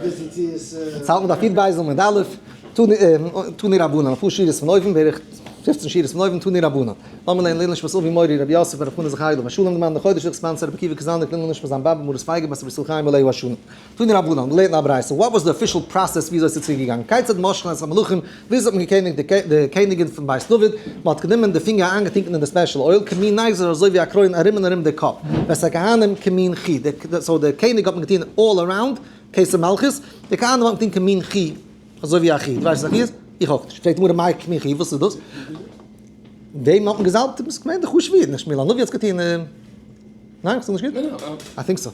יעצט האלט מען דף י"ב עמוד א', תנו רבנן, אפאר שורות פון אויבן, בערך פופצן שורות פון אויבן, תנו רבנן. לאמיר לערנען לעילוי נשמת אבי מורי רבי יוסף ברב חנא זכרי' עליו השלום דערמאנט די חודש איך sponsor רבי עקיבא קזאניק לעילוי נשמת זיין באבע מרת פייגא בת רבי ישראל חיים עליה השלום. תנו רבנן, מיר לערנען א ברייתא, what was the official process וויאזוי ס'איז צוגעגאנגען, כיצד משחין את המלכים, וויאזוי האט מען געקעניגט די קעניגין פון בית דוד, מען האט גענומען די פינגער איינגעטונקען אין די special oil, כמין נגזר אזוי ווי א קרוין ארום און ארום די קאפ, ואת הכהנים כמין חי, so די קעניג האט מען געטון all around, כתר מלכות, די כהנים האט מען געטון כמין חי, אזוי ווי א חי, דו ווייסט וואס א חי איז? איך אויך נישט, פרעגט די גמרא מאי כמין חי, וואס איז דאס? וועם האט מען געזאלבט? כ'מיין די חשוב'ע אידן, שמואל הנביא האט עס געטון, ניין? כ'זאג נישט גוט? I think so.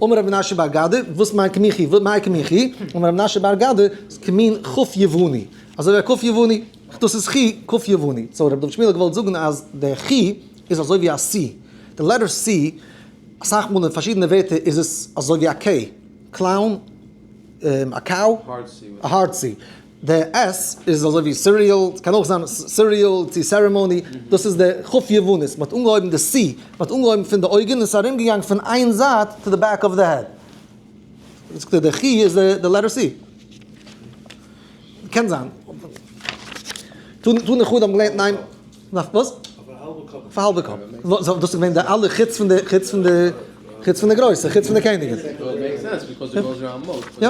אמר רב מנשה בר גדא, וואס מיינט כמין חי? מאי כמין חי? אמר רב מנשה בר גדא, כמין כף יווני. אזוי ווי א כף יווני. דאס איז חי, כף יווני. so רב דוד שמואל האט געוואלט זאגן אז די חי איז אזוי ווי א C. די letter C, אסאך מאל אין פארשידענע ווערטער איז עס אזוי ווי א K. clown, א cow, א hard C. די S איז אזוי ווי cereal, ס'קען אויך זיין cereal צו ceremony, דאס איז די כף יוונית, מ'האט אנגעהויבן די C, מ'האט אנגעהויבן פון די אויגן און ס'איז ארומגעגאנגען פון איין זייט to the back of the head. זאגט ער די חי איז די letter C. קען זיין. תנא חדא האבן געלערנט ניין, וואס? אויף א האלבע קאפ. דאס איז געווען די אלע חוץ פון די חוץ פון די חוץ פון די גרויסע, חוץ פון די קעניגן. יא.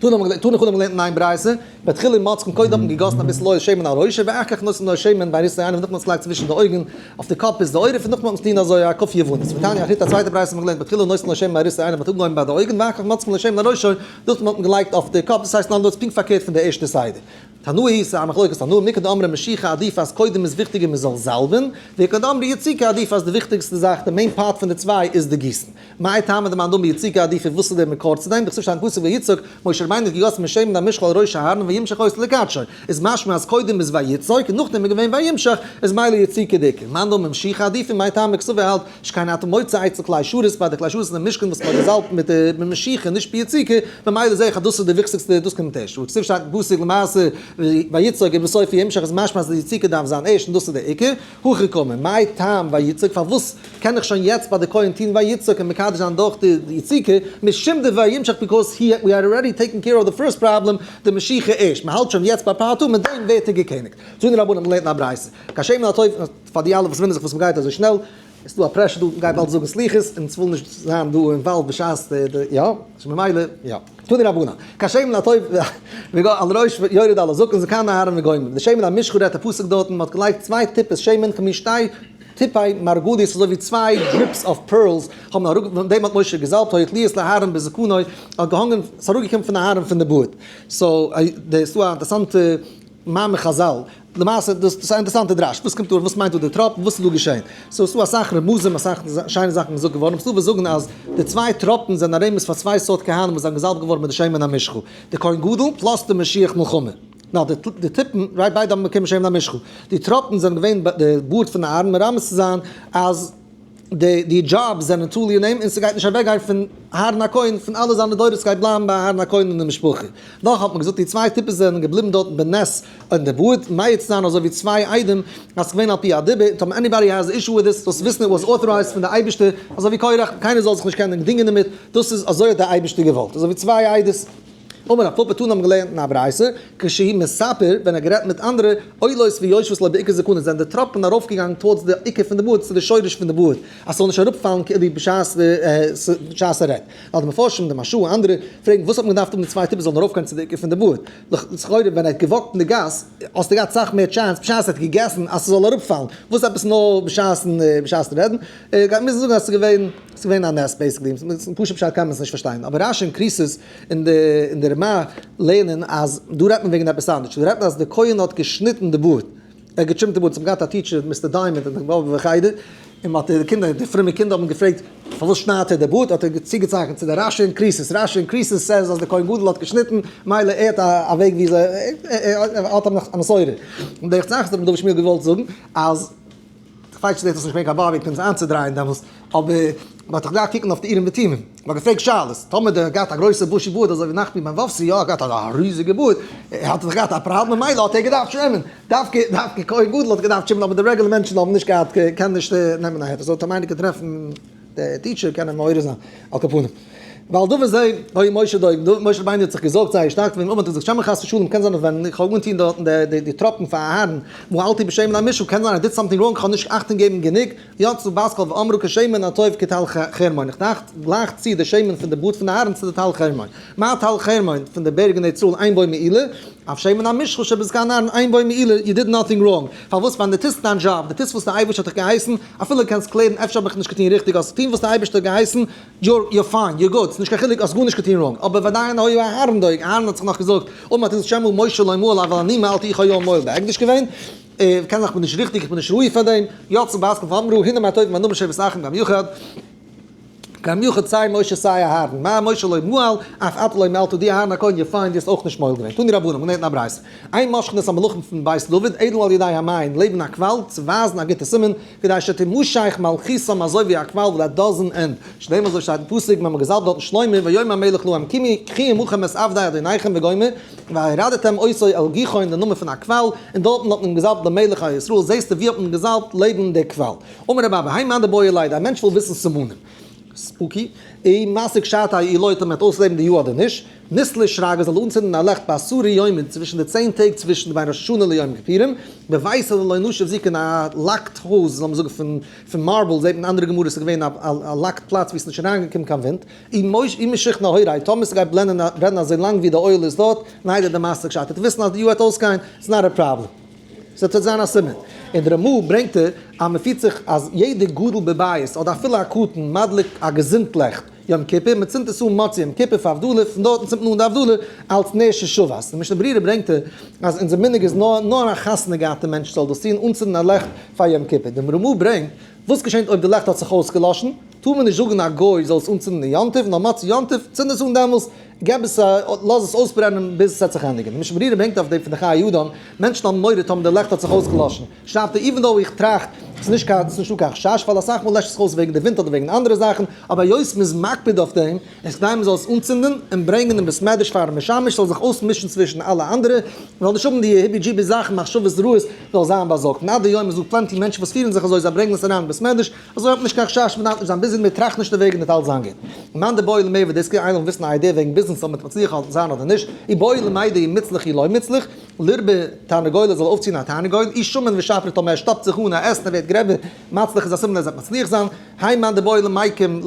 תנא תנא חדא האבן געלערנט אין איין ברייתא, בתחילה מוצחין קודם האט מען געגאסן אביסל אויל שמן על ראשו ואחר כך נותנין לו שמן בין ריסי עיניו נאכדעם האט מען עס געלייגט צווישן די אויגן, אויף די קאפ ביז די עורף און נאכדעם האט מען עס געטון אזוי א כף יוונית. ותניא אחריתא א צווייטע ברייתא האט מען געלערנט בתחילה נותנין לו שמן בין ריסי עיניו מען האט אנגעהויבן ביי די אויגן ואחר כך מוצחין לו שמן על ראשו נאכדעם האט מען געלייגט אויף די קאפ דאס הייסט אין אנדערע ווארט פונקט פארקערט פון די ערשטע סדר. תנאי ס'איז א מחלוקת תנאים, איכא דאמרי משיחה עדיף אז קודם איז וויכטיגער מען זאל זאלבען, ואיכא דאמרי יציקה עדיף אז די וויכטיגסטע זאך די main part פון די צוויי איז די גיסן. מאי טעמא דמאן דאמר יציקה עדיף און וואס איז דער מקור צו דעם? דכתיב שטייט אין פסוק ויצק, משה רבינו האט געגאסן משמן המשחה על ראש אהרן וימשח אותו לקדשו, איז משמע אז קודם איז ויצק און נאכדעם איז געווען וימשח, איז מילא יציקה דעיקר. מאן דאמר משיחה עדיף און מאי טעמא כסבור האלט שכן אתה מוצא אצל כלי שרת ביי די כלי שרת אין די משכן וואס מען האט געזאלבט מיט די משיחה נישט ביציקה, ממילא זעה איך אז דאס איז די וויכטיגסטע דאס קומט ערשט, וכתיב שטייט אין פסוק למעשה ויצק ובסוף ימשח איז משמע אז די יציקה דארף זיין ערשט און דאס איז די עיקר, הכי קאמר, מאי טעם ויצק פארוואס קען איך שוין יעצט ביי די כהן טוהן ויצק און מקדש זיין דורך די יציקה, משום דוימשח because he we are already taken care of the first problem די משיחה ערשט, מען האלט שוין יעצט ביי part two מיט דעם ווערט ער געקעניגט. תנו רבנן האבן געלערנט אין א ברייתא, כשמן הטוב, פאר די אלע וואס וואונדערן זיך וואס מ'גייט אזוי שנעל, איז דא א pressure דא, מ'גייט באלד זאגן סליחות, און ס'וויל נישט זיין דא involved בשעת די די יא, ס'איז ממילא יא. תנו רבנן, כשמן הטוב על הראש יורד על הזקן זקן אהרן וגומר, די שמן המשחה רעדט א פסוק דארטן, מ'האט געלייגט צוויי טיפות שמן כמין שתי טיפי מרגליות אזוי ווי צוויי drips of pearls האבן אראפ, דעם האט משה געזאלבט, היו תלויות לאהרן בזקנו, האט געהאנגען, ס'איז אראפגעקומען פון אהרן פון די בארד. so, דאס איז דא א אינטערעסאנטע מאמר חזל, למעשה דאס איז א אינטערעסאנטע דרש, וואס קומט אן, וואס מיינט דא די טראפ, וואס איז דא געשען? so ס'דא אסאך רמזים, אסאך שיינע זאכן געזאגט געווארן, ס'דא וואס זאגן אז די צוויי טראפן זענען א רמז פאר צוויי סארט כהנים וואס זענען געזאלבט געווארן מיט די שמן המשחה, די כהן גדול plus די משיח מלחמה. נאר די טיפן, right ביידע האבן באקומען שמן המשחה. די טראפן זענען געווען די בארד פון אהרן מרמז צו זיין אז. די די jobs זענען תלוי אין אים און ס'גייט נישט אוועקגיין פון אהרן הכהן פון אלע זיינע דורות ס'גייט בלייבן ביי אהרן הכהן און די משפחה. נאך האט מען געזאגט די צוויי טיפות זענען געבליבן דארטן בנס אין די בארד מעיד צו זיין אזוי ווי צוויי עדים אז ס'געווען על פי הדיבור טאמער anybody has issue with this זאלסט וויסן it was authorized פון די אייבערשטער אזוי ווי קורח קיינער זאל זיך נישט קענען דינגען דערמיט דאס איז אזוי האט די אייבערשטער געוואלט אזוי ווי צוויי עדות. אמר רב פפא תנא האבן געלערנט אין א ברייתא, כשהוא מספר, ווען ער האט גערעדט מיט אנדערע, עולות ויושבות לו בעיקר זקנו, זענען די טראפן ארויפגעגאנגען towards די עיקר פון די בארד, צו די שורש פון די בארד, אז ס'זאל נישט אראפפאלן כאילו בשעת בשעת ער רעדט. ווייל די מפרשים, די מהרש"א און אנדערע, פרעגן וואס האט מען געדארפט האבן די צוויי טיפות זאלן ארויפגיין צו די עיקר פון די בארד? לכאורה ווען ער האט גע walk ט אין די גאס, האסטו געהאט סאך מער chance בשעת ער האט געגעסן אז ס'זאל אראפפאלן, וואס עפעס נאר בשעת'ן רעדן? גייט מוזן זאגן אז ס'איז געווען, ס'איז געווען א נס basically, פשוט פשט קען מען עס נישט פארשטיין, אבער רש"י אין כריתות און די און די רמ"א לערנען אז דא רעדט מען וועגן עפעס אנדערש, דא רעדט מען אז די כהן האט געשניטן די בארד, ער האט גע trim ט די בארד, זיי האבן געהאט א teacher Mister Diamond אין די באבובער חדר, און מ'האט די קינדער, די פרומע קינדער האבן געפרעגט פארוואס שניידט ער די בארד, האט ער צוגעצייכנט צו די רש"י אין כריתות, רש"י אין כריתות says אז די כהן גדול האט געשניטן, מילא ער האט א וועג וויאזוי, ער האט א מסורה, און דרך צחות האט רבי דוד שמואל געוואלט זאגן אז. כ'ווייס נישט דאס איז נישט געווען קיין באבי פינס איינצודרייען דעמאלס, אבער מ'האט דאך געדארפט קוקן אויף די אורים ותומים, מ'האט געפרעגט שאלות, טאמער דער האט געהאט א גרויסע bushy בארד אזוי ווי נחמי בן וואפסי, יא ער האט געהאט א ריזיגע בארד, האט ער דאך געהאט א פראבלעם מילא האט ער געדארפט trim ען, דווקא דווקא כהן גדול האט געדארפט trim ען אבער די רעגולער מענטשן האבן נישט געהאט קענען נישט נעמען א היתר, so טאמער איינער קען טרעפן די teacher קען ער מעורר זיין, על כל פנים. ועל דבר זה היה משה דואג, משה רבינו האט זיך געזארגט זייער שטארק פון דעם, האט ער געזאגט שמא חס ושלום קען זיין אז ווען איך האב אנגעטון דארטן די טראפן פאר אהרן מעלתי בשמן המשחה קען זיין I did something wrong, איך האב נישט אכטונג געבן גענוג, יצאה בת קול ואמרה כשמן הטוב כטל חרמון, איך דאכט גלייך צו די שמן פון די בארד פון אהרן צו די טל חרמון, מה טל חרמון פון די בערג אין ארץ ישראל אין בו מעילה, אף שמן המשחה שבזקן אהרן אין בו מעילה, you did nothing wrong, פארוואס ווען דו טוסט דיין דזשאב, דו טוסט וואס די אייבערשטער האט דיך געהייסן, אפילו קענסט קלערן אפשר האב איך נישט געטון ריכטיג, האסט געטון וואס די אייבערשטער האט געהייסן, you're fine, you're good, ס'נישט קיין חילוק, האסט גארנישט געטון wrong, אבער ועדיין היה אהרן דואג, אהרן האט זיך נאך געזארגט, אמר האט געזאגט שמא משה לא מעל אבל אני מעלתי איך האב יא מועל בהקדש געווען, קען זיין איך בין נישט ריכטיג, איך בין נישט ראוי פאר דעם, יצאה בת קול ואמרה הנה מה טוב ומה נעים לשבת אחים גם יחד, גם יחד סיי משה סיי אהרן, מה משה לא מעל, אף אתה לא מעלת דו אהרן הכהן you're fine, דו האסט אויך נישט מועל געווען, תנו רבנן, מ'לערנט אין א ברייתא, אין מושחין את המלכים פון בית דוד, אלא על ידי המים, לעבן א קוואל, צו ווייזן א גוטע סימן, כדי שתמשך מלכותם אזוי ווי א קוואל that doesn't end, שנאמר אזוי שטייט אין פסוק, מ'האט געזאלבט דארטן שלמה, ויאמר המלך לעם קומו קחו עמכם את עבדי אדוניכם וגומר, והורדתם אותו אל גיחון די נאמען פון א קוואל, און דארטן האט מען געזאלבט למלך על ישראל, זעסטו ווי האט מען געזאלבט לעבן די קוואל. אמר רב אבא, האי מאן דבעי לידע, א מענטש וויל וויסן סימנים. spooky, אי מסיק שעתא אי לא טאמער מ'וועט אויסלעבן די יאר אדער נישט, ניתלי שרגא זאל אנצינדן א לעכט בעשרה יומין צווישן די 10 טעג צווישן בין ראש השנה ליום כיפורים, בביתא דלא נשיף זיקא אין א locked הויז לאמיר זאגן פון פון marble זעט מען אין אנדערע גמרות איז געווען א locked פלאץ ווי עס איז נישט אריינגעקומען קיין ווינט, אי משיך נהוראי טאמער ס'גייט ברענען אזוי לאנג ווי די אויל איז דארט, ניידער דמסיק שעתיה וויסן אז די יאר וועט אויסגיין, it's not a problem. ס'וועט זיין א סימן. אין די רמ"א ברענגט ער אז מ'פירט זיך אז יעדער גדול בבית אדער אפילו א קטן מדליק א געזונט לעכט יום כיפור, מ'צינדט עס אן מוצאי יום כיפור פאר הבדלה, פון דארטן צינדט מען אן די הבדלה אלץ נר ששבת. די משנה ברורה ברענגט ער אז אונזער מנהג איז נאר נאר א חתונה געהאטע מענטש זאל דאס טון, אנצינדן א לעכט פאר יום כיפור. די רמ"א ברענגט, וואס געשענט אויב די לעכט האט זיך אויסגעלאשן? טאר מען נישט זאגן א גוי זאל עס אנצינדן אין יום טוב, נאר מוצאי יום טוב, צינד עס אן דעמאלס, געב עס א, לאז עס אויסברענען ביז עס וועט זיך ענדיגן. די משנה ברורה ברענגט אויף דעם פון די חיי אדם, מענטשן האבן מורא טאמער די לעכט האט זיך אויסגעלאשן, שרייבט ער even though איך טראכט ס'איז נישט קיין, ס'איז נישטא קיין חשש ווייל אסאך מאל לעשט זיך אויס וועגן די ווינט אדער וועגן אנדערע זאכן, אבער היות מ'איז מקפיד אויף דעם, איז כדאי מ'זאל עס אנצינדן און ברענגען אין בית מדרש פארן משמש זאל זיך אויסמישן צווישן אלע אנדערע, מ'זאל נישט האבן די heebie jeebie זאכן, מחשבות רעות, זאל זיין באזארגט. און עד היום איז דא plenty מענטשן וואס פירן זיך אזוי, זיי ברענגען עס אריין אין בית מדרש, אזוי האט מען נישט קיין חשש, מען דארף נישט זיין busy, מען טראכט נישט דערוועגן, וועט אלעס זיין גוט. מאן דבעי למעבד דאס קען איינער וויסן א idea וועגן ביזנעס אויב מען וועט מצליח זיין אדער נישט, אי בעי למידע אי מצליח אי לא מצליח, לרבי תרנגולא זאל אויפציען א תרנגול, אי שמן ושפיר טאמער ער שטאפט זיך אן, ער עסט און ער ווערט גרעבער, מצליח איז א סימן אז ער וועט מצליח זיין, האי מאן דבעי למיקם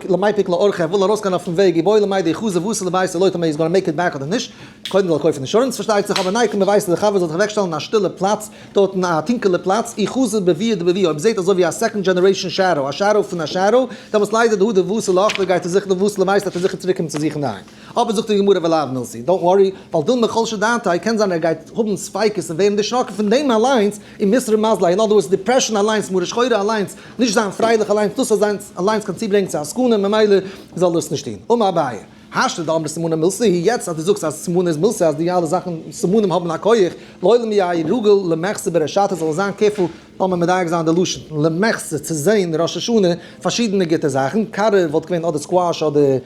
למיפק לאורחא ער וויל ארויסגיין אויפן וועג, אי בעי למידע אי חזר ואתא לביתיה לא טאמער he's gonna make it back אדער נישט, קודם זאל ער קויפן אינשורענס פארשטייט זיך, אבער ניקום בביתיה דחבריה זאל זיך אוועקשטעלן אין א שטילע פלאץ, דארטן א טונקעלע פלאץ, אי חזא בבואה דבבואה, אויב זעהט אזוי ווי א second generation shadow, א shadow פון א shadow, דעמאלטס לידע דהדר ואתא לאכלה גייט ער זיכער ואתא לביתיה וועט ער זיכער צוריק קומען צו זיך אינדערהיים. אבער זאגט די גמרא ולאו מילתא, don't worry, ווייל דילמא חלשא דעתיה, קען זיין ער גייט האבן ספיקות און ווערן דערשראקן פון דעם אליינס, און מיתרע מזליה, אין other words depression אליינס, מרה שחורה אליינס, נישט זיין פרייליך אליינס, דאס אליינס קען צוברענגען צו א סכנה, ממילא זאל ער עס נישט טון. אמר אביי. השתא דאמרת סימנים מילתא היא, יעצט אז דו זאגסט אז סימנים איז מילתא אז די אלע זאכן סימנים האבן א כח, לעולם יהא רגיל למחזי בריש שעתא זאל עס זיין careful, לאמיר מדייק זיין די לשון, למחזי צו זעהן ראש השנה פארשידענע גוטע זאכן, קארע וואלט געווען אדער squash אדער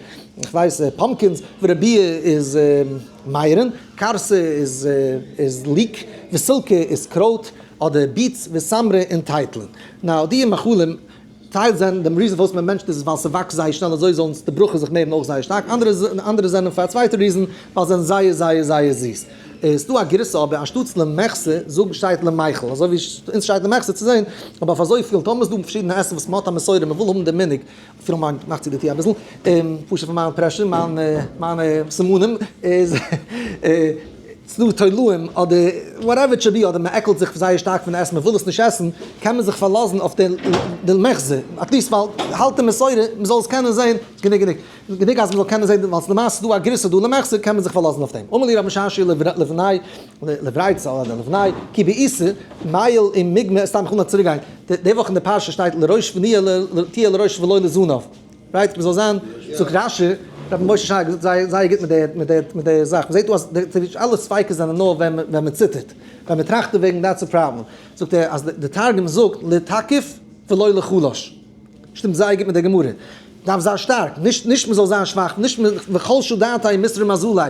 כ'ווייס pumpkins, ורביע איז מייערן, כרסא איז איז leek, וסילקא איז קרויט אדער beets, וסמרא און טייטלען. now די מאכלים. טייל זענען דעם reason פארוואס מען בענטשט איז ווייל ס'וואקסט זייער שנעל אזוי זאלן די ברכות זיך מערן אויך זייער שטארק, אנדערע זענען פאר א צווייטע reason ווייל זיי זענען זייער זייער זייער זיס. איז דא א גירסא אבער אנשטאטס למחזי זאגן שטייט למיכל אזוי ווי אונז שטייט למחזי צו זען, אבער אויף אזויפיל טאמער איז דא פארשידענע עסן וואס מ'האט א מסורה מ'וויל האבן די מנהג, אפילו מיין מאך צו די טיר אביסל, פשוט פון מיין pressure מיין מיינע סימנים איז. ס'דא תולעים אדער whatever it should be אדער מ'עקלט זיך זייער שטארק פון עסן מ'וויל עס נישט עסן קען מען זיך פארלאזן אויף די למחזי at least ווייל האלט די מסורה מ'זאל עס קענען זעהן גענוג גענוג גענוג אז מ'זאל קענען זעהן ווייל למעשה איז דא א גירסא דא למחזי קען מען זיך פארלאזן אויף דעם אמר לי רבי משרשיא לבני לברייתא אדער לבני כי בעיסה מייל און מיגמא סתם כ'וויל נאר צוריק גיין די וואך אין די פרשה שטייט לראש ונהיה תהיה לראש ולא לזנב. right, מ'זאל זיין, זאגט רשי, רבי משה שייע האט געזאגט זייער זייער גוט מיט די מיט די מיט די זאך, מ'זעט דא אז די אלע ספיקות זענען נאר ווען ווען מ'ציטערט, ווען מ'טראכט דערוועגן that's a problem, זאגט ער אז די תרגום זאגט לתקיף ולא לחלש, שטימט זייער גוט מיט די גמרא, דארף זיין שטארק, נישט נישט מ'זאל זיין שוואך, נישט וחלשה דעתיה מיתרע מזליה,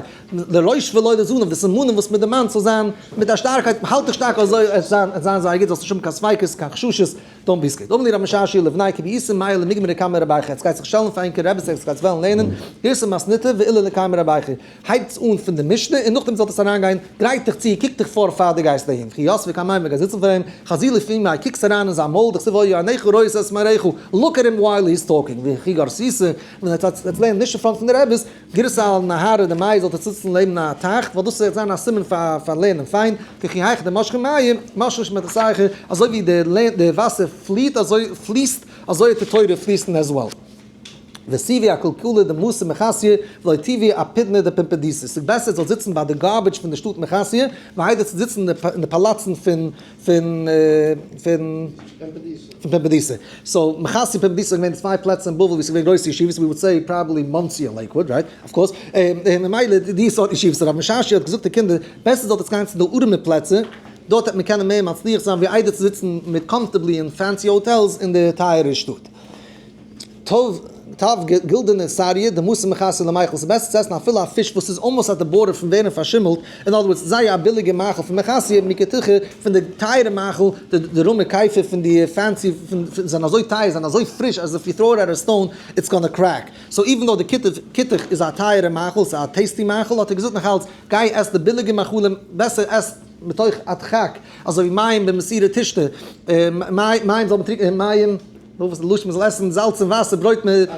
לראש ולא לזנב, די סימנים וואס מ'דערמאנט זאל זיין מיט א שטארקייט, האלט דיך שטארק אזוי עס זיין עס זיין זייער גוט, זאלסט נישט האבן קיין ספיקות, קיין חששות. Don't be scared. אמר להו רב משרשיא לבניה כי בעיתו מיא למיגמר קמי רבייכו, עטס גייטס זיך שטעלן פאר ענקער רעבעס עטס גייטס וועלן לערנען, גירסא מתניתא ועולא לקמי רבייכו, הייבטס אן פון די משנה און נאכדעם זאלט עטס אריינגיין, גרייט דיך צו, קוק דיך פאר פאר דו גייסט אהין, וכי יתבי קמיה מ'גייט זיצן פאר אים, חזי לפומיה, קוקטס אריין אין זיין מויל, דכתיב והיו עיניך רואות את מראיך, look at him while he's talking, וכי גרסיתו, ווען עטס וועטס לערנען נישט אין front פון די רעבעס, גירסו על נהרא דמיא זאלט עטס זיצן לעבן א טייך, ווייל דאס וועט זיין א סימן פאר פאר לערנען פיין, וכי היכי דמשכי מיא, משכי שמעתתייכו, אזוי ווי די וואסער פליעט אזוי פליסט, אזוי וועט די תורה פליסן as well. וסיבי אקולקולא דמתא מחסיא ולא תיהוי אפידנא דפומבדיתא, ס'איז בעסער זאלסט זיצן ביי די garbage פון די שטאט מחסיא, ווי איידער צו זיצן אין די פאלאצן פון פון פון פומבדיתא. So מחסיא און פומבדיתא זענען געווען צוויי פלעצער אין בבל וואו ס'איז געווען גרויסע ישיבות, we would say probably מאנסי און לעיקוואוד, right? Of course. און ממילא די סארט ישיבות. רב משרשיא האט געזאגט די קינדער, בעסער זאלט עטס גיין צו די ארעמע פלעצער, דארט וועט מען קענען מער מצליח זיין ווי איידער צו זיצן מיט comfortably אין fancy hotels אין די טייערע שטאט. טב גילדענע סריא, דמתא מחסיא למיכל, ס'איז בעסער צו עסן אפילו א פיש וואס איז almost at the border פון ווערן פארשימלט, in other words, זייער א ביליגע מאכל פון מחסיא, מכותחא, פון די טייערע מאכל, די רמי כיפי פון די fancy, זענען אזוי טייער, זענען אזוי פריש אז if you throw it at a stone it's gonna crack. So even though די כותח איז א טייערע מאכל, ס'איז א tasty מאכל, האט ער געזאגט נאכאלץ, גיי עס די ביליגע מאכלים, בעסער עס מתוך הדחק, אזוי ווי מים במסירה תשתה, מים זאל מען טרינקען, מים. נו וואס איז די לשון מ'זאל עסן זאלץ און וואסער ברויט מיט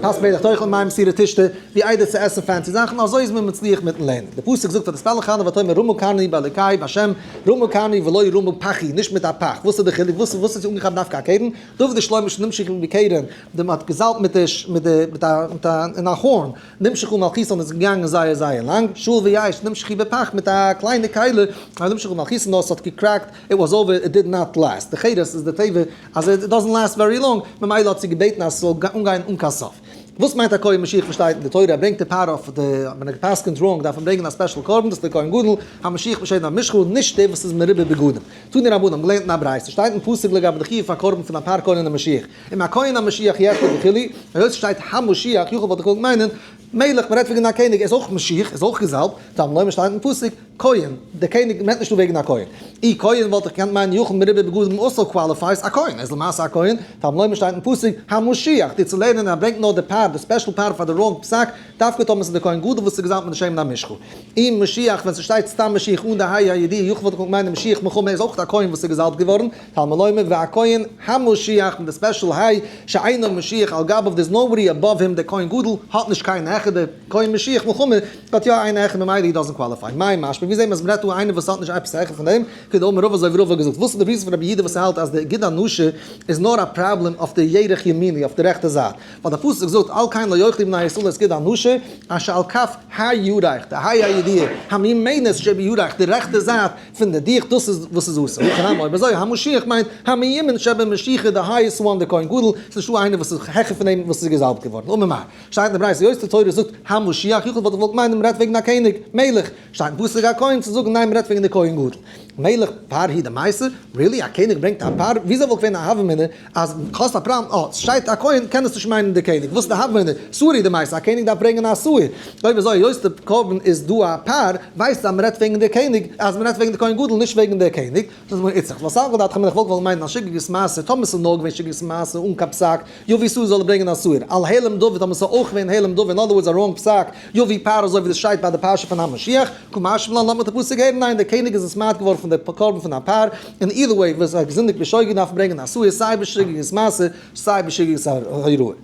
פת מלח תאכל מים בסירה תשתה, ווי איידער צו עסן fancy זאכן, אזוי איז מען מצליח מיטן לערנען. די פסוק זאגט ותתפלל חנה ותאמר רמה קרני באלקי בהשם רמה קרני ולא רמה פכי, נישט מיט א פך, וואס איז די חילוק, וואס וואס האט זי אנגעכאפט דווקא א קרן, דוד ושלמה שנמשחו בקרן, די מ'האט געזאלבט מיט די מיט די מיט א מיט א אין א horn, נמשחו מלכותן איז געגאנגען זייער זייער לאנג, שאול ויעש נמשחו בפך מיט א קליינע כלי, נמשחו מלכותן נאר ס'האט געקראקט, it was over, it did not last, די חרס איז די טבע אז it doesn't last very long, ממילא האט זי געבעטן אז ס'זאל אנגיין אן קיין סוף. וואס מיינט א כהן משיח וואס שטייט אין די תורה, ער ברענגט די פר אויף די, ווען ער פסק'נט wrong דארף מען ברענגען א special קרבן, דאס איז דער כהן גדול, המשיח בשמן המשחה, נישט דער וואס איז מרובה בגדים. תנו רבנן האבן געלערנט אין א ברייתא, שטייט אין פסוק לגבי די חיוב פאר קרבן פון א פר כהן המשיח, אם הכהן המשיח יחטא וכו', היות ס'שטייט המשיח, יכול וואלט איך געוואלט מיינען, מלך, מ'רעדט וועגן א קעניג, ער איז אויך משיח, ער איז אויך געזאלבט, תלמוד לומר שטייט אין פסוק, כהן, דער קעניג מיינט נישט דא וועגן א כהן. אי כהן וואלט איך געקענט מיינען יכול מרובה בגדים also qualifies א כהן, ער איז למעשה א כהן, תלמוד לומר שטייט אין פסוק, המשיח, דיר צו לערנען ער ברענגט נאר די פר, די special פר פאר די wrong פסק, דווקא טאמער ס'איז די כהן גדול וואס איז געזאלבט מיט די שמן המשחה. אי משיח, ווען ס'שטייט סתם משיח אן די ה' הידיעה, יכול וואלט איך געקענט מיינען משיח מלחמה איז אויך א כהן וואס איז געזאלבט געווארן, תלמוד לומר והכהן המשיח מיט די special ה' שאינו משיח על גביו, there's nobody above him, דער כהן גדול האט נישט קיין העכער, דער כהן משיח מלחמה האט יא איינער העכער ממילא he doesn't qualify. מאי משמע? ווי זעהט מען אז מ'רעדט דא איינער וואס האט נישט עפעס העכער פון דעם? כדאמר רבא אזוי ווי רבא האט געזאגט. וואס איז די reason פון רבי יהודה וואס האלט אז די גיד הנשה איז נאר א פראבלעם אויף די ירך ימיני אויף די רעכטע זייט? ווייל די פסוק זאגט על כן לא יאכלו בני ישראל את גיד הנשה אשר על כף הירך, די ה' הידיעה, המימנית שבירך, די רעכטע זייט פון די דיך, דאס איז וואס איז אסור. הכי נמי אויב אזוי המשיח מיינט המימין שבמשיחה די highest one די כהן גדול, ס'איז נישטא איינער וואס איז העכער פון אים וואס איז געזאלבט געווארן. אמר מר. שטייט אין די ברייתא היות די תורה זאגט המשיח יכול וואלט איך געוואלט מיינען מ'רעדט וועגן א קעניג, מלך, שטייט אין פסוק הכהן צו זאגן ניין מ'רעדט וועגן די כהן גדול. מלך פר הוא דמייתי? Really? א קעניג ברענגט א פר? וויאזוי וואלט געווען א הוה אמינא אז האסט א פראבלעם אה ס'שטייט א כהן קען עס נישט מיינען די קעניג וואס איז די הוה אמינא? שעיר הוא דמייתי א קעניג דארף ברענגען א שעיר. אויב אזוי היות די קרבן איז דא א פר ווייסטו אז מ'רעדט וועגן די קעניג אז מ'רעדט וועגן די כהן גדול נישט וועגן די קעניג. זאגט מיר איצטערט וואס סלקא דעתך אמינא איך וואלט געוואלט מיינען א שגגת מעשה טאמער ס'איז נאר געווען שגגת מעשה אן קיין פסק יביא שעיר זאל ער ברענגען א שעיר על העלם דבר טאמער ס'איז אויך געווען העלם דבר in other words א wrong פסק יביא פר אזוי ווי דאס שטייט ביי די פרשה פון המשיח קא משמע לן לאמיר די פסוק הערן ניין דער קעניג איז נתמעט געווארן פון די קרבן פון א פר און either way וואס האט געזינדיגט בשוגג דארף ברענגען א שעיר סיי בשגגת מעשה סיי בשגגת הוראה.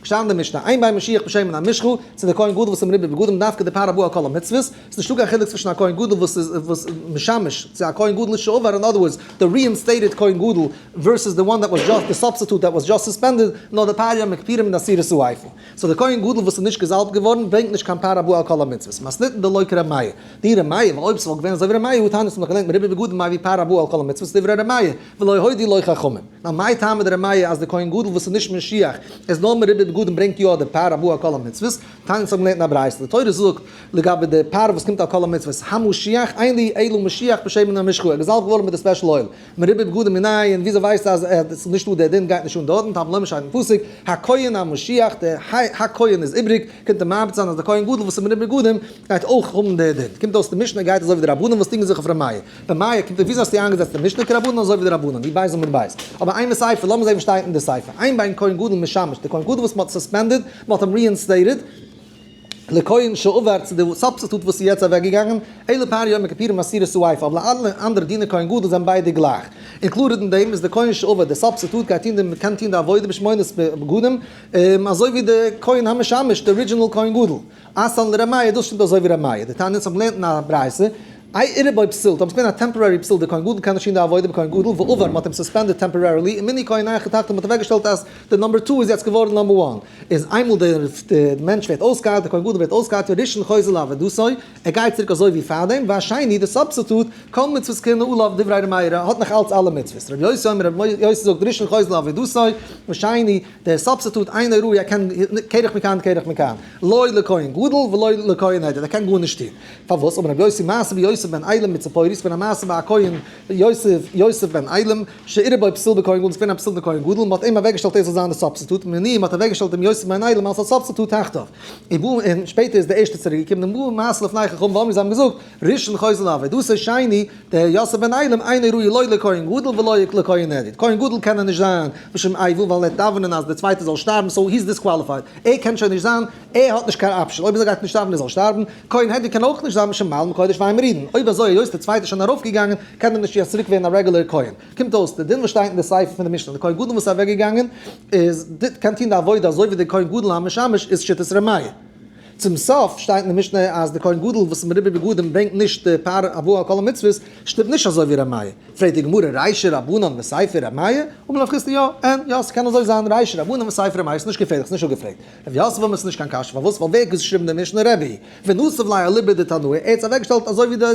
געשטאנען אין די משנה, אין בין משיח בשמן המשחה, צו די כהן גדול וואס איז מרובה בגדים דווקא די פר הבא על כל המצוות, ס'איז נישטא קיין חילוק צווישן א כהן גדול וואס איז וואס משמש צו א כהן גדול לשעבר, in other words, די reinstated כהן גדול versus the one that was just, די substitute that was just suspended, נאר די פר יום הכפורים און די עשירית האיפה. So די כהן גדול וואס איז נישט געזאלבט געווארן ברענגט נישט קיין פר הבא על כל המצוות. מתניתין דלא כר' מאיר. די ר' מאיר, ווייל אויב ס'וואלט געווען אזוי ווי ר' מאיר, הא תניא וואלט מען געלערנט מרובה בגדים מביא פר הבא על כל המצוות דברי ר' מאיר, ולא הודו לו חכמים. נאר מאי טעמא דר' מאיר אז די כהן גדול וואס איז נישט משיח איז נאר מרובה בגדים. בגדים ברענגט יא די פר הבא על כל המצוות, תניא אונז האבן געלערנט אין א ברייתא, די תורה זאגט לגבי די פר וואס קומט על כל המצוות, המשיח אין לי אלא משיח בשמן המשחה, ער איז געזאלבט געווארן מיט די special oil, מרובה בגדים מנין, וויאזוי ווייסטו אז עס איז נישטא דער דין גייט נישט אן דארטן, תלמוד לומר שטייט אין פסוק, הכהן המשיח, דער הכהן איז איבריג, קומט ער מרבה זיין אז דער כהן גדול וואס איז מרובה בגדים גייט אויך האבן דער דין, קומט אויס די משנה גייט אזוי ווי די רבנן וואס דינגען זיך אויף ר' מאיר. ביי מאיר קומט אויס וויאזוי האסטו איינגעזעצט די משנה כרבנן אזוי ווי די רבנן ווי בית עמוד בית. אבער אימא סיפא, לאמיר זעהן וואס שטייט אין די סיפא. אין בין כהן גדול משמש, די כהן גדול וואס מ'האט suspended, מ'האט אים reinstated, לכהן שעבר צו די substitute וואס איז יעצט אוועקגעגאנגען, אלא פר יום הכפורים ועשירית האיפה, אבער אלע אנדערע דיני כהן גדול זענען ביידע גלייך. Included אין דעם איז די כהן שעבר, די substitute גייט טון די קען טון די עבודה בשמונת בגדים, אזוי ווי די כהן המשמש, די original כהן גדול. אתאן לר' מאיר, דאס שטימט אזוי ווי ר' מאיר. דתניא אונז האבן געלערנט אין א ברייתא, איי אירע בוי פסיל, טאמער ס'געווען א temporary פסיל די כהן גדול קען נישט טון די עבודה בכהן גדול, ועבר, מ'האט אים suspended temporarily, ומינו כהן אחר תחתיו מ'האט אוועקגעשטעלט אז די number two איז יעצט געווארן number one, איז איינמאל די מענטש ווערט אויסגעהיילט, די כהן גדול ווערט אויסגעהיילט, הראשון חוזר לעבודתו, ער גייט צוריק אזוי ווי פארדעם, והשני, די substitute, כל מצוות כהונה עליו דברי ר' מאיר, ער האט נאך אלץ אלע מצוות. ר' יוסי אומר, ר' יוסי זאגט ראשון חוזר לעבודתו, והשני, דער substitute אינו ראוי ער קען קרח מכאן קרח מכאן, לא לכהן גדול ולא לכהן הדיוט, ער קען גארנישט טון. פארוואס? אמר רבי יוסי מעשה ביוסף בן עילם מציפורי, ס'געווען א מעשה ביי א כהן יוסף, יוסף בן עילם, שאירע בו פסול בכהן גדול, ס'געווען א פסול בכהן גדול, מ'האט אים אוועקגעשטעלט ער זאל זיין די substitute, מינוהו מ'האט אוועקגעשטעלט דעם יוסף בן עילם אלס א substitute תחתיו. און שפעטער איז דער ערשטער צוריק געקומען, ובאו מעשה לפני חכמים ואמרו זיי האבן געזאגט, ראשון חוזר לעבודתו שני, דער יוסף בן עילם אינו ראוי לא לכהן גדול ולא לכהן הדיוט, כהן גדול קען ער נישט זיין משום אבל ווייל ער וועט דאווענען אז דער צווייטער זאל שטארבן so he's disqualified, ער קען שוין נישט זיין, ער האט נישט קיין option, אויב אזוי גייט ער נישט דאווענען ער זאל שטארבן, כהן הדיוט קען אויך נישט זיין משום מעלין בקודש ואין מורידין, אויב אזוי היות דער צווייטער איז שוין ארויפגעגאנגען קען ער נישט יעצט צוריק ווערן א רעגולער כהן, קומט אויס די דין וואס שטייט אין די סיפא פון די משנה די כהן גדול וואס איז אוועקגעגאנגען איז קען טון די עבודה אזוי ווי דער כהן גדול המשמש איז שיטת ר' מאיר. צום סוף שטייט אין די משנה אז די כהן גדול וואס איז מרובה בגדים ברענגט נישט די פר הבא על כל המצוות, שטימט נישט אזוי ווי ר' מאיר. פרעגט די גמרא רישא רבנן וסיפא ר' מאיר? אמר רב חסדא יא, אין, יא ס'קען אזוי זיין רישא רבנן וסיפא ר' מאיר ס'נישט געפערליך ס'נישט אפגעפרעגט. רב יוסף אמר ס'נישט קיין קשיא פארוואס ווייל ווער האט געשריבן די משנה רבי ונתיב ליה אליבא דתנאי ער האט עס אוועקגעשטעלט אזוי ווי די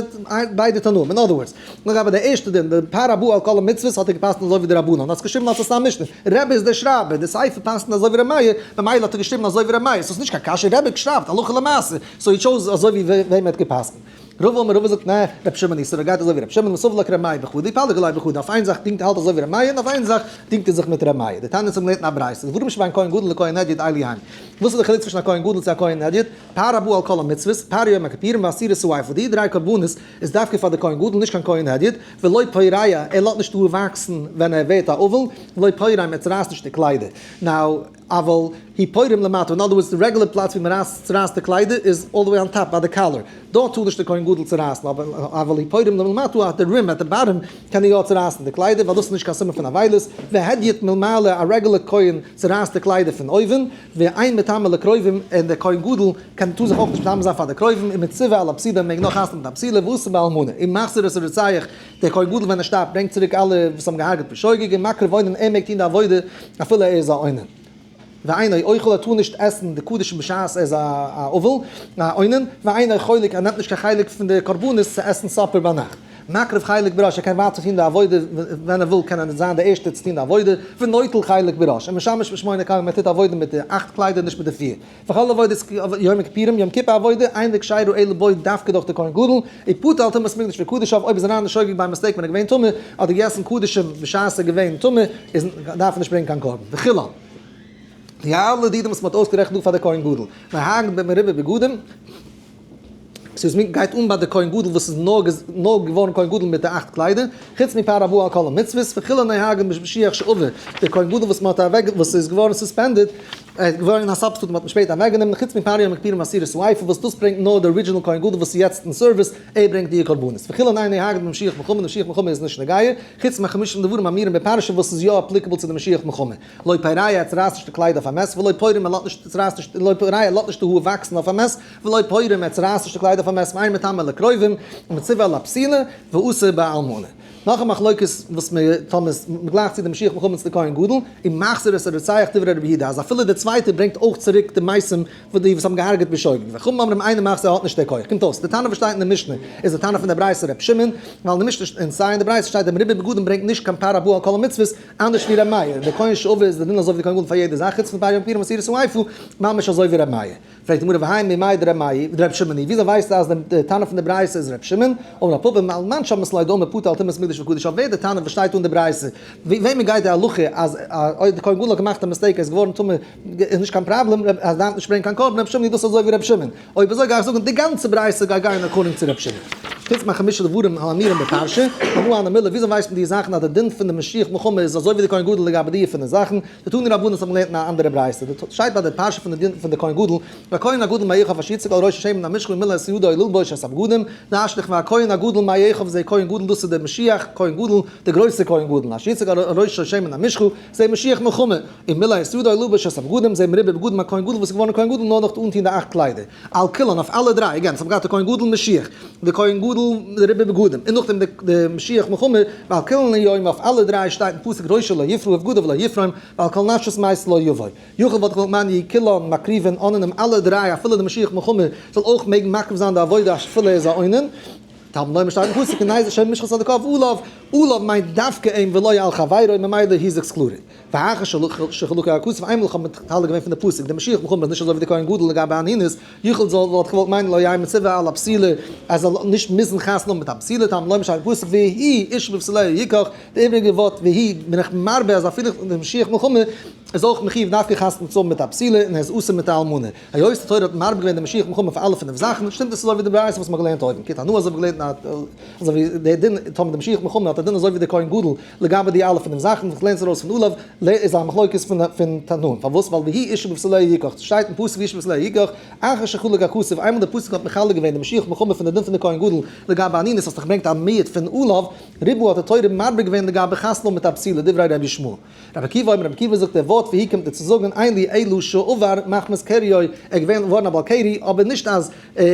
ביידע תנאים אין other words לגבי די ערשטע דין די פר הבא על כל המצוות האט ער געפסקנט אזוי ווי די רבנן האט עס געשריבן אלס א סתם משנה רבי איז דער שרייבער די סיפא פסקנט אזוי ווי ר' מאיר ממילא האט ער געשריבן אזוי ווי ר' מאיר סאיז נישט קיין קשיא רבי שרייבט הלכה למעשה so he chose אזוי ווי וועם ער האט געפסקנט. רבא אמר רבא זאגט נע רבי שמעון היא ס'גייט אזוי ווי רבי שמעון וסבר לה כר' מאיר בחדא ופליג עליה בחדא אויף איין זאך דינגט האלט אזוי ווי ר' מאיר און אויף איין זאך דינגט ער זיך מיט ר' מאיר דתניא האבן געלערנט אין א ברייתא דברים שבין כהן גדול לכהן הדיוט אלו הן וואס איז די חילוק צווישן א כהן גדול צו א כהן הדיוט פר הבא על כל המצוות פר יום הכפורים ועשירית האיפה די דריי קרבנות איז דווקא פאר די כהן גדול נישט קיין כהן הדיוט ולא פורע ער לאזט נישט האר וואקסן ווען ער ווערט א אבל ולא פורם ער צורייסט נישט די קליידער now אבל הוא פורם למטה, אין other words די רעגולער פלאץ ווי מען רייסט צורייסט די קליידער איז all the way on top ביי די collar, דארט טאר נישט די כהן גדול צורייסן, אבער אבל הוא פורם למטה at the rim at the bottom קען ער יא צורייסן די קליידער ווייל דאס איז נישט קיין סימן פון אבילות, והדיוט מלמעלה א רעגולער כהן צורייסט די קליידער פון אויבן, ואין מטמא לקרובים און דער כהן גדול קען טאר זיך אויך נישט מטמא זיין פאר די קרובים, ומצווה על הבתולה מעג נאר חתונה מיט א בתולה ואסור באלמנה, ומחזיר את הרוצח דער כהן גדול ווען ער שטארבט ברענגט צוריק אלע וואס האבן געהארגעט בשוגג ומקריב אונן ער מעג טון די עבודה אפילו ער איז א אונן. ואינו אוכל ער טאר נישט עסן די קדשים בשעת ער איז א אבל, א אונן, ואינו חולק ער נעמט נישט קיין חלק פון די קרבנות צו עסן supper ביינאכט. מקריב חלק בראש ער קען ווייטער טון די עבודה ווען ער וויל קען ער זיין די ערשטער צו טון די עבודה, ונוטל חלק בראש ומשמש בשמונה כלים ער טוט עבודה מיט די אכט קליידער נישט מיט די פיר. וכל עבודת יום הכיפורים, יום כיפור עבודה, אינה כשרה אלא בו דווקא דורך די כהן גדול, ופטור על טומאת מקדש וקדשיו, אויב איז אריין אין שוגג by mistake ווען ער געווען טמא, אדער געגעסן קדשים בשעת ער איז געווען טמא, איז דארף ער נישט ברענגען קיין קרבן. וכולן. די אלע דינים וואס מען האט אויסגערעכנט דא פאר די כהן גדול, נוהגין במרובה בגדים, ס'איז מיר גייט אן ביי די כהן גדול וואס איז נאר נאר געווארן כהן גדול מיט די אכט קליידער, חוץ מפר הבא על כל המצוות, וכולן נוהגין במשיח שעבר, די כהן גדול וואס מ'האט אוועק וואס איז געווארן suspended, ער איז געווארן א substitute מ'האט אים שפעטער אוועקגענומען, חוץ מפר יום הכפורים ועשירית האיפה וואס דאס ברענגט נאר די original כהן גדול וואס איז יעצט אין service, ער ברענגט די קרבנות. וכולן אין נוהגין במשיח מלחמה, די משיח מלחמה איז נישט נוגע, חוץ מחמישים דברים האמורים בפרשה וואס איז יא applicable צו די משיח מלחמה. לא פורע ער צורייסט נישט די קלייד אויף א מת, ולא פורם ער לאזט נישט צורייסט נישט לא פורע ער לאזט נישט די האר וואקסן אויף א מת, ולא פורם ער צורייסט נישט די קלייד אויף א מת, ואין מטמא לקרובים, ומצווה על הבתולה, ואסור באלמנה. נאך א מחלוקת וואס מען טאמער מען גלייכט צו די משיח מלחמה צו די כהן גדול, און מחזיר את הרוצח דברי רבי יהודה אז אפילו די צווייטע ברענגט אויך צוריק די מתים פון די וואס האבן געהארגעט בשוגג, וחכמים אומרים אינו מחזיר האט נישט די כח. קומט אויס די תנא וואס שטייט אין די משנה איז די תנא פון די ברייתא ר' שמעון, ווייל אין די משנה און סיי אין די ברייתא שטייט די מרובה בגדים ברענגט נישט קיין פר הבא על כל המצוות, אנדערש ווי ר' מאיר, די כהן שעבר איז די דין אזוי ווי די כהן גדול פאר יעדע זאך חוץ פון פר יום כיפור ומסירת האיפה, ממש אזוי ווי ר' מאיר. פרעגט די גמרא והאי ממאי דר' מאיר דר' שמעון היא, וויאזוי ווייסטו אז די תנא פון די ברייתא איז ר' שמעון? אמר רב פפא מאן שמעת ליה דאמר פטור על טומאת מקדש וקדשיו ווער די תנא וואס שטייט דא אין די ברייתא וועמען גייט די הלכה אז אויב די כהן גדול האט געמאכט א mistake ער איז געווארן טמא איז נישט קיין פראבלעם אז דארף נישט ברענגען קיין קרבן ר' שמעון איז דאס אזוי ווי ר' שמעון אויב אזוי גיי איך זאגן די גאנצע ברייתא גייט גיין according צו ר' שמעון. חוץ מחמישה דברים האמורים בפרשה, אמה הני מילי, וויאזוי ווייסט מען די זאכן אז די דין פון די משיח מלחמה איז אזוי ווי די כהן גדול לגבי די פון די זאכן, די תנו רבנן האבן געלערנט אין א אנדערע ברייתא, די שטייט ביי די פרשה פון די דין פון די כהן גדול, והכהן הגדול מאחיו אשר יצק על ראשו שמן המשחה ומילא את ידו ללבוש את הבגדים, דרש'נט איך והכהן הגדול מאחיו זה כהן גדול דאס איז דער משיח כהן גדול, דער גרויסער כהן גדול, אשר יצק על ראשו שמן המשחה, זה משיח מלחמה, ומילא את ידו ללבוש את הבגדים, זה מרובה בגדים א כהן גדול וואס איז געווארן כהן גדול נאר נאך אנטוהן די אכט קליידער, על כולן אויף אלע דריי, again, ס'האט געהאט די כהן גדול משיח, די כהן גדול מרובה בגדים, און נאכדעם די משיח מלחמה, ועל כולן יאמר אויף אלע דריי שטייט אין פסוק ראשו לא יפרע ובגדיו לא יפרום, ועל כל נפשות מת לא יבוא. יכול וואלט איך געוואלט מיינען יהיו כולן מקריבין אוננים אלע דריי אפילו די משיח מלחמה זאל אויך מעגן מקריב זיין די עבודה אפילו ער איז א אונן. תלמוד לומר שטייט אין פסוק כנזר שמן משחת על הקב עליו, עליו מיינט דווקא אים ולא על חברו ממילא he's excluded. ואחר שחלק הכתוב איינמאל איך האב מתחלק געווען פון די פסוק די משיח מלחמה איז נישט אזוי ווי די כהן גדול לגבי אנינות, יכול זאל וואלט איך געוואלט מיינען לא יהא מצווה על הבתולה ער זאל נישט מוזן חתונה האבן מיט א בתולה תלמוד לומר שטייט אין פסוק והוא אשה בבתוליה יקח, די איבריגע ווארט והוא בין איך מרבה אז אפילו די משיח מלחמה איז אויך מחיוב דווקא חתונה צו האבן מיט א בתולה און ער איז אסור מיט א אלמנה. היות די תורה האט מרבה געווען די משיח מלחמה פאר אלע פינף זאכן, שטימט עס אזוי ווי די ברייתא וואס מ'האט געלערנט אויבן, כי תנא אזוי ווי געלערנט אין א אזוי ווי דער דין טאמער די משיח מלחמה האט א דין אזוי ווי דער כהן גדול לגבי די אלע פינף זאכן, וואס לערנסט ארויס פון עליו איז א מחלוקת פון פון תנאים, פארוואס ווייל והוא אשה בבתוליה יקח, ס'שטייט אין פסוק והוא אשה בבתוליה יקח, אחר שחלק הכתוב, איינמאל דער פסוק האט מחלק געווען די משיח מלחמה פון די דין פון די כהן גדול לגבי אנינות האסטו געברענגט א מיעוט פון עליו, ריבה האט די תורה מרבה געווען לגבי חתונה מיט א בתולה דברי רבי ישמעאל. רבי עקיבא אומר, רבי עקיבא זאגט דער ווארט והוא קומט דיר צו זאגן אין לי אלא שעבר מחמת קריו, ער איז געווען געווארן א בעל קרי, אבער נישט אז ער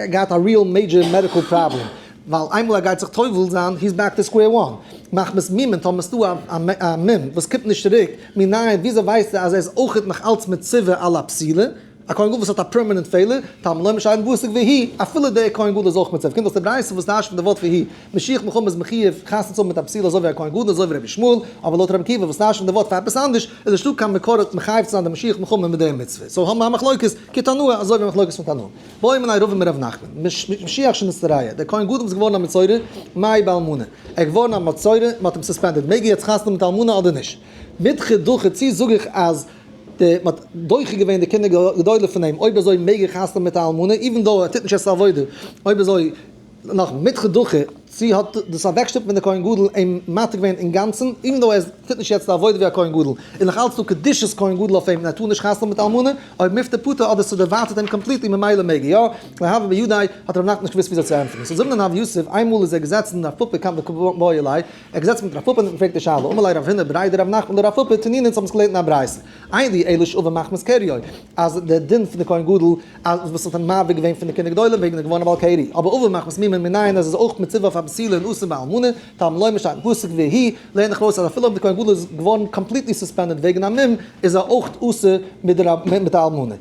האט געהאט א real major medical problem, ווייל איינמאל ער גייט זיך טובל זיין he's back to square one. מחמת מומין טאמער ס'דא א מום וואס קומט נישט צוריק, מנין וויאזוי ווייסטו אז ער איז אויכעט נאך אלץ מצווה על הבתולה? א כהן גדול וואס האט א permanent פעלער, תלמוד לומר שטייט אין פסוק והוא, אפילו דער כהן גדול איז אויך מצווה, קומט אויס די ברייתא וואס דרש'נט די ווארט והוא, משיח מלחמה איז מחיוב חתונה צו האבן מיט א בתולה אזוי ווי א כהן גדול אזוי ווי רבי ישמעאל, אבער לויט רבי עקיבא וואס דרש'נט די ווארט פאר עפעס אנדערש, איז נישטא קיין מקור מחייב צו זיין די משיח מלחמה מיט די מצוה, so האבן מיר א מחלוקת כתנאי אזוי ווי מחלוקת פון תנאים. בעו מיניה רבא מרב נחמן, משיח שנצטרע, דער כהן גדול וואס איז געווארן א מצורע, מהו באלמנה, ער איז געווארן א מצורע, מען האט אים suspended, מעג ער יעצט חתונה האבן מיט א אלמנה אדער נישט? מידחא דחי צי זאג איך אז די מ'האט דוחה געווען די כהונה גדולה פון אים, אויב אזוי מעג ער חתונה מיט א אלמנה even though ער טוט נישט יעצט עבודה, אויב אזוי נאך מידחא דחי צי האט דאס אוועקשטופן פון די כהן גדול אים מתיר געווען אינגאנצן, even though ער טוט נישט יעצט די עבודה ווי א כהן גדול, איז נאך אלץ דא קדושת כהן גדול אויף אים און ער טאר נישט חתונה מיט א אלמנה, אויב מיפטר פטור אדער ס'דערווייטערט אים completely ממילא מעג ער יא, לא הוה בידיה האט רב נחמן נישט געוואוסט וויאזוי צו ענטפערן, ס'איז זימנין הוה יתיב, איינמאל איז ער געזעצן רב פפא קם וקא בעי ליה, ער האט געזעצט מיט רב פפא און האט געפרעגט די שאלה, אמר ליה רב הונא בריה דרב נחמן לרב פפא, תנינא אונז האבן עס געלערנט אין א ברייתא, אין לי אלא שעבר מחמת קריו, אז דער דין פון די כהן גדול אז וואס האט אים מעביר געווען פון די כהונה גדולה וועגן ער איז געווארן א בעל קרי, אבער עבר מחמת מומין מנין אז ער איז אויך מצווה אויף א בתולה און אסור באלמנה, תלמוד לומר שטייט אין פסוק והוא, לערן איך ארויס אז אפילו אויב די כהן גדול איז געווארן completely suspended וועגן א מום איז ער אויך אסור מיט די אלמנה.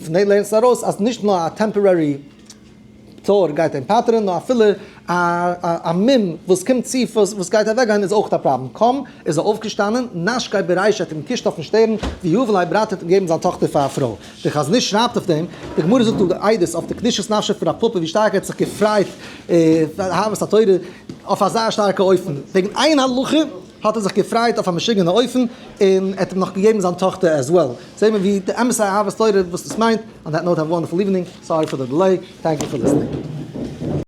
פון דעם לערנסטו ארויס אז נישט נאר א temporary פטור גייט אים פטר'ן, נאר אפילו א מום וואס קומט צו וואס גייט אוועקגיין איז אויך א פראבלעם. קם איז ער אויפגעשטאנען, נשקיה ברישיה האט אים געקושט אויפן שטערן, ויהב ליה ברתיה האט אים געגעבן זיין טאכטער פאר א פרוי. דער חזון איש שרייבט אויף דעם, די גמרא זאגט דא די עדות אויף די קדושת נפשו פון רב פפא ווי שטארק ער האט זיך געפרייט אהבת התורה אויף אזא שטארקע אופן, וועגן איין הלכה האט ער זיך געפרייט אויף א משוגענע אופן, און ער האט אים נאך געגעבן זיין טאכטער as well. זעהט מען ווי די אמת'ע אהבת תורה וואס דאס מיינט. On that note have a wonderful evening, sorry for the delay, thank you for listening.